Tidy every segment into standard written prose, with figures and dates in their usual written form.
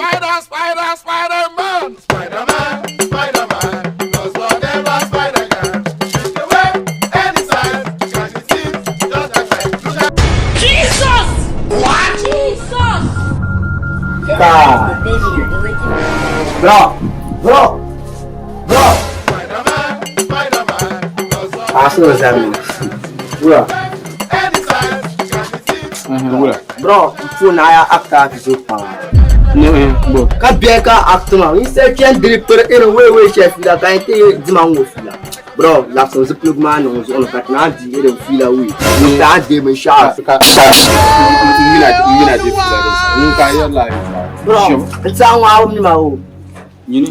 Spider, spider, spider man. Spider man, spider man, does whatever spider can. With the web, any size, catch it, just like that. Look at Jesus! What? Jesus! Kai. Bro, bro, bro. Spider man, spider man, does A so zami. Bro, any size, catch it. Wula. bro, n phone na ya actor ti so pam. Ne bo. Ka bɛ ka act ma, n se chen diri pere ere we we chef la ka te di ma ŋo fila. Bro, la so zipiligu maa niŋ zuɣu ni ka ti naan di ere fila wi. N ta de bin shɛɣu. Ka n yina di fila din sa. N ka yɛrila a yɛltɔɣa. Bro, n ti a ŋɔ a nima o. Nyini.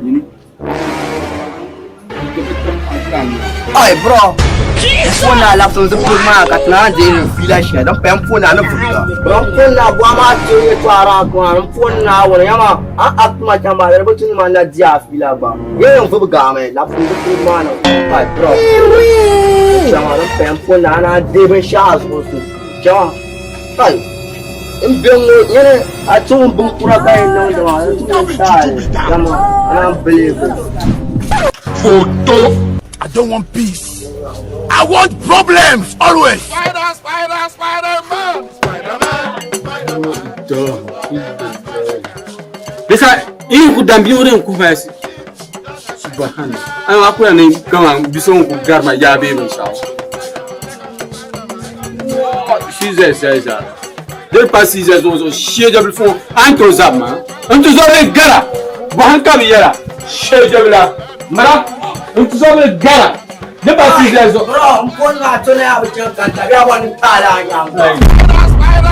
Nyini. Ai bro. Phone na la so zipiligu maa ka ti naan di ere fila shɛli. Din pa n phone na ni vuga. Bro, n phone na bɔha maa ti yɛltɔɣa daa gɔna n phone na wuni yama a act ma chɛŋ maa di bi tu ni ma na di a fila gba. Yɛn n vubi gaami la so zipiligu maa ni. Ai bro. Chɛŋ din pa n phone na a naan deei binshɛɣu a zuɣu su. Chɛŋ. Ai. N bɛ ŋɔ yɛni a ti ŋun bin kura ka yɛn niŋdi maa n ti taali yama a naan believe. Photo. I don't want peace. I want problems always. Spider, spider, spider man. Spider man, spider man. Bisa in ku dambi wurin ku fasi. Subhanallah. An akura ne kama bison ku garma ya be mun shawo. 6 heures, 16 heures. Deux pas 6 heures, zo shie jabil fo an to zab ma. An to zobe gara. Bo han kam yara. Shie jabila. Mara. An to zobe gara. Deux pas 6 heures zo. Bro, n phone na to na ya bi chɛŋ ka tabi a bɔ ni taali a nyaanga. Spider,